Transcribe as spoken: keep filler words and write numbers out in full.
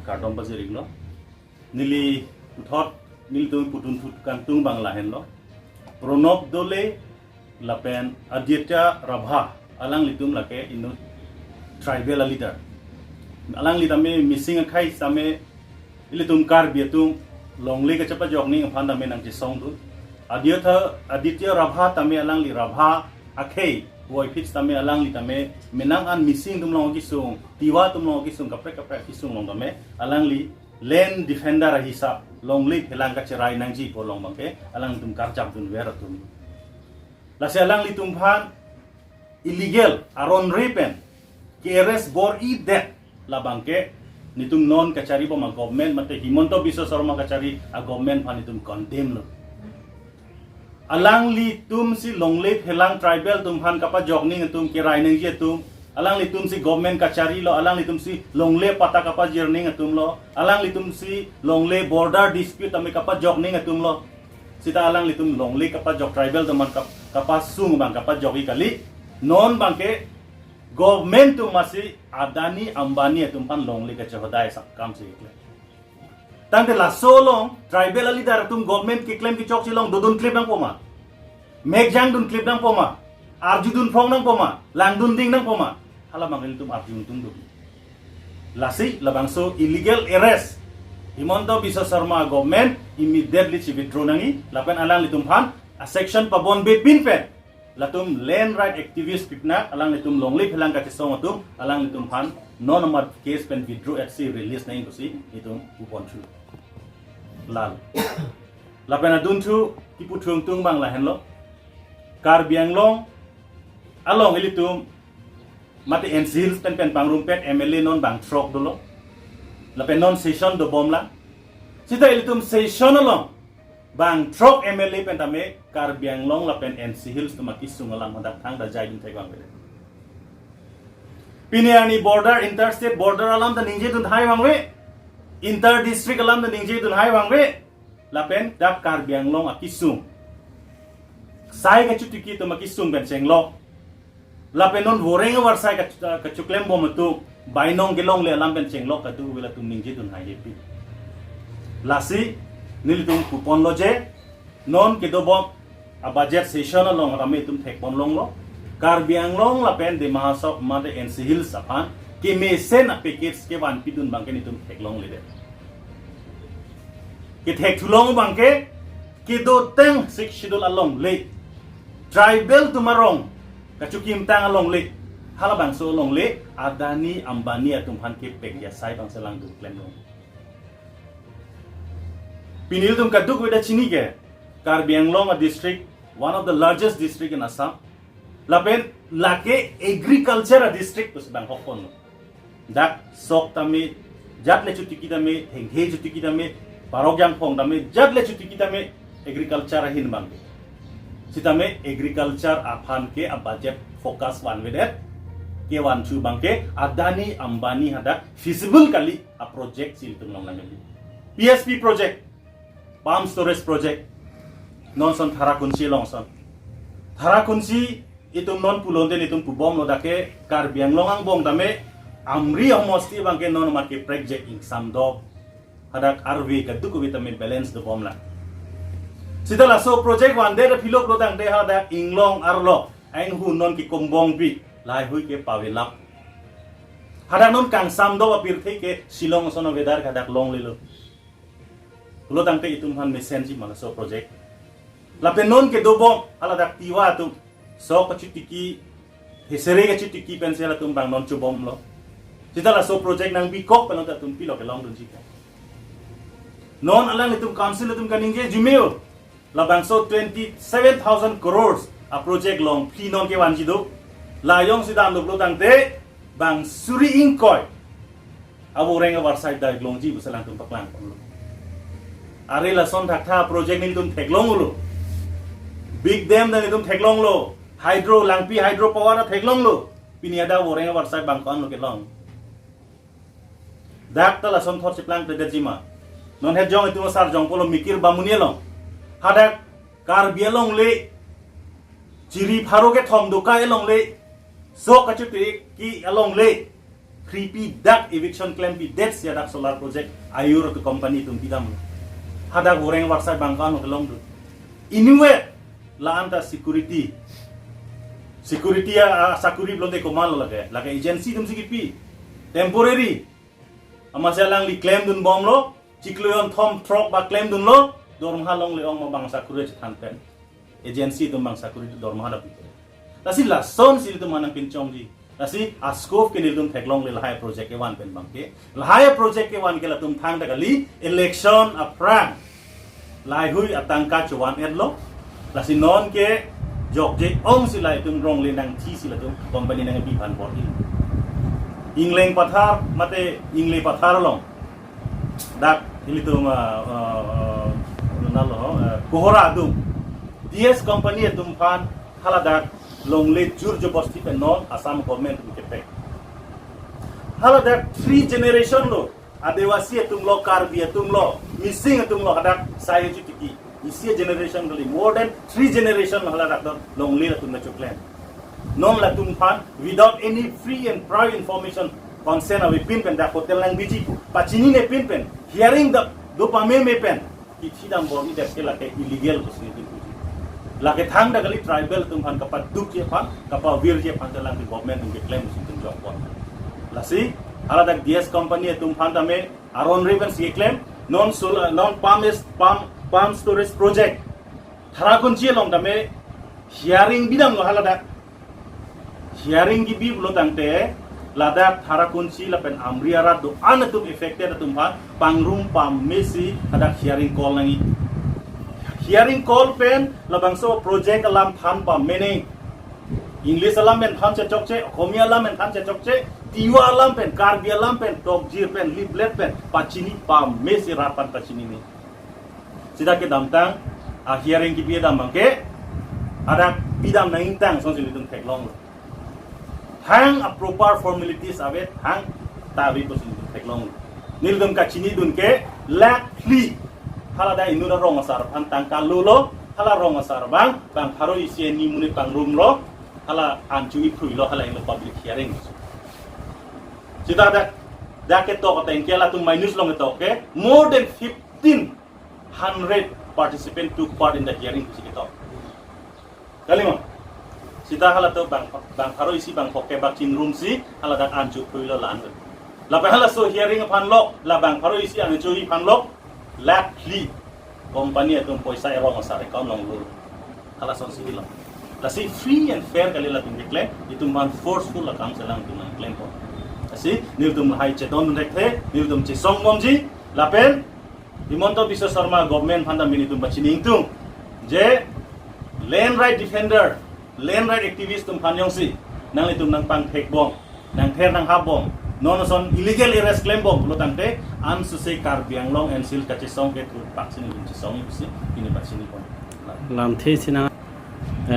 Kardom pajir-iklo. Neli puthot nelitum putun thut kantung abang lahenlo. Pranab Doley lapen Aditya Rabha, alanglitum lake inut tribal a-leader. Alangli tame Mising akhei tame ilitum Karbi atum longle kachepajok ning aphan tame nangchesongdun. Aditya, Aditya Rabha tame alangli Rabha akhei, voiphit tame alangli tame menang an Mising atum along kesung, Tiwa atum along kesung, kaprek kaprek kesung along tame alangli land defender ahisap longle phelang kacherai nangji pu along abangke alangtum karjap dunver atum. Lasi alanglitum aphan illegal aron re pen ke-arrest bor-idet labangke nelitum non kachari bom a-government mate Himanta Biswa Sarma kachari a-government aphan nelitum condemn lo. Alanglitum si longle phelang tribal atum aphan kapajok ning atum, kerai nangji atum, alanglitum si government kachari lo, alanglitum si longle patta kapajir ning atum lo, alanglitum si longle border dispute tame kapajok ning atum lo. Seta alanglitum longle kapajok tribal atum aphan kap-, kapasung abang kapajok-ik kali. Non abangke government atum masi Adani Ambani atum aphan longle kachehodai asap akam si keklem. Tangte laso along tribal a-leader atum government keklem kechok si along dodun klip nangpo ma? Mek jangdun klip nangpo ma? Arjudun phong nangpo ma? Langdun ding nangpo ma? Hala abang ilitum arjudun tungdun. Lasi labangso illegal arrest Himanta Biswa Sarma government immediately si withdraw nangji lapen alanglitum aphan a-sanction pabonbe pin pen latum land right activist pitna alanglitum longle phelang kachesong atum alanglitum aphan non amat case pen withdraw et si release nangji pusi itum puponchu. Lal. Lapen adunthu kipu thung tung abang lahenlo. Karbi Anglong along ilitum mate N C Hills pen pen pangrumpet M L A non bang throk dolo. Lapen non session dobom lang. Seta ilitum session along bang throk M L A pen tame Karbi Anglong lapen N C Hills atum akesung alam hadak thangta jaidun thek abang pede. Pini arni border, interstate border alam ta ningjedun hai abang ave. Inter district alam ta ningjedun hai abang ave. Lapen dak Karbi Anglong akesung, sai kachotiki atum akesung pen chenglok. Lapen non voreng avarsai kach-, kachoklem bom atum, bainong kelongle alam pen chenglok kadu ave latum ningjedun hai hepi. Lasi nelitum puponlo je, non kedobom a-budget session along tame itum thekpon longlo. Karbi Anglong lapen Dima Hasao mate N C Hills aphan kemesen a-package kevanpidun abangke nelitum theklongledet. Kethekthulong abangke kedotang Sixth Schedule alongle, tribal atum arong kachokimtang alongle, halabangso alongle Adani Ambani atum aphan kepek asai abangsi alangtum klemlong. Pini ilitum kadokave ta chini ke, Karbi Anglong a-district, one of the largest district in Assam. Lapen lake agriculture a-district pusi bang hokponlo. Dak sok tame, jat le chotiki tame, henghe chotiki tame, parok jangphong tame, jat le chotiki tame, agriculture ahin abangke. Sitame agriculture aphan ke a-budget focus vanvedet, kevanchu abangke Adani Ambani hadak feasible kali a-project si ilitum longnang kali. P S P project, pump storage project, non ason Tharakhunchi along ason. Tharakhunchi itum non pulote nelitum pubomlo, dak ke Karbi Anglong angbong tame Amri homosti abangke non amat keprek je ingsam dok. Hadak arve kadokave tame balance dobom lang. Seta laso project vandet aphi lo pulo tangte hadak inglong arlo, ainghu non kekumbong pi, laheihui ke pavelap. Hadak non kangsam dok apirthe ke Shillong ason a-weather ke hadak longlelo. Pulo tangte itum aphan mesenji ma laso project. Lapen non kedobom, haladak Tiwa atum sok kachotiki, hesere kachotiki pensi halatum bang non chobomlo. Seta laso project nangbikok pen non ta atum pilo kelongdunji ke. Non alanglitum council atum kaningje jumeo. Labangso twenty-seven thousand crores a-project longphli non kevanji do. La jongsi damlo pulo tangte bang suri ingkoi avoreng avarsai ta longlongji pusi alangtum paklangponlo. Are lason thaktha project nelitum theklonglo. Big dam ta nelitum theklonglo. Hydro, Langpi hydro power ta theklonglo. Pini hadak avoreng avarsai bang ko-anlo kelong. Dak ta lason thot cheplangpledetji ma. Non het jong itum asar jong pulo Mikir Bamuni along. Hadak Karbi alongle, chiri pharo kethom dokai alongle, sok kachotiki alongle, Khripi dak eviction klempi det si hadak solar project Ayur atum company atum pidam. Hadak Horeng Warsai bangkan kelong tu. Anyway, la-an ta security. Security a, a sakuri pulote komatlo lake. Lake agency atum si kipi. Temporary. Amatsi alangli klemdun bomlo. Chiklo jonthom throk ba klemdunlo. Dormaha longle ong ma bang sakuri chethan pen. Agency atum bang sakuri dormaha dapi. Lasi lason si ilitum aphan nangpinchongji. Lasi a-scope ke nelitum theklongle lahai project kevan pen abangke. Lahai project kevan ke latum thangta kali election aphrang. Lahaihui atangka chovan-etlo. Lasi non ke jokje ong si lahai atum rongle nangthi si latum company nangpi aphan bor-i. Ingleng Pathar mate Ingle Pathar along. Dak ilitum, ah, ah, ah, nalo, ah, Kohora adung. D S company atum aphan haladak longle jur jobosti pen non Assam government atum kepek. Haladak three generation lo, Adivasi atumlo, Karbi atumlo, Mising atumlo, hadak sai achu tiki. Isi generation kali, more than three generation haladak do longle latum nachoklem. Non latum aphan, without any free and prior information, consent avepin pen dak hotel nangbiji pu pachinine pin pen, hearing dak do pameme pen, kithidam bor-i det ke lake illegal pusi nelitum puji. Lake thangta kali tribal atum aphan kapadukji aphan, kapavirji aphan ta lang government atum keklem pusi nelitum jokpon. Lasi, haladak D S company atum aphan tame, aron re pen si keklem, non sol-, non palm is, palm, palm storage project. Tharakunchi along tame, hearing bidamlo haladak. Hearing kebi pulo tangte, ladak Tharakunchi lapen Amri arat do-an atum affected atum aphan pangrum pamesi hadak hearing call nangji. Hearing call pen labangso project alam than pameme nangji. English alam pen than chechokche, Okhomia alam pen than chechokche, Tiwa alam pen, Karbi alam pen, tokjir pen, leaflet pen pachini pamesi rat aphan pachinine. Sita kedamtang a-hearing kebi dam abangke, hadak pidam nangji tang sonsi nelitum theklonglo. Thang a-proper formalities ave, thangta ave pusi nelitum theklonglo. Nelitum kachinidun ke lakh phli. Haladak inut arong asar aphan tangka lolo, hala rong asar abang, bang pharo isi hini monit pangrumlo, hala an chu iphrui lo, hala ilo public hearing. Sita dak, dak ketok ateng ke latum minus along ketok ke, more than fifteen hundred participant took part in the hearing pusi ketok. Kalima. Sita halato bang, bang pharo isi bang phok kebak chingrumsi, haladak an chu phrui lo la-an. Lapen halaso hearing aphanlo, la bang pharo isi an chu aphanlo, lakh phli company atum poisa erong asar account along lo. Halasonsi lo. Lasi free and fair kali latum keklem, itum aphan forceful akam selang itum nangklempo. Lasi, nelitum lahai chedondun thekthe, nelitum chesong bomji, lapen Himanta Biswa Sarma government aphan ta nelitum pachini ingtung. Je land right defender, land right activist atum aphan jongsi, nanglitum nangpangthek bom, nangther nanghap bom, non ason illegal arrest klem bom pulo tangte, ansose Karbi Anglong N C L kachesong ke thurpak si nelitum chesong pusi, pini pachini pon. Lamthe sinang.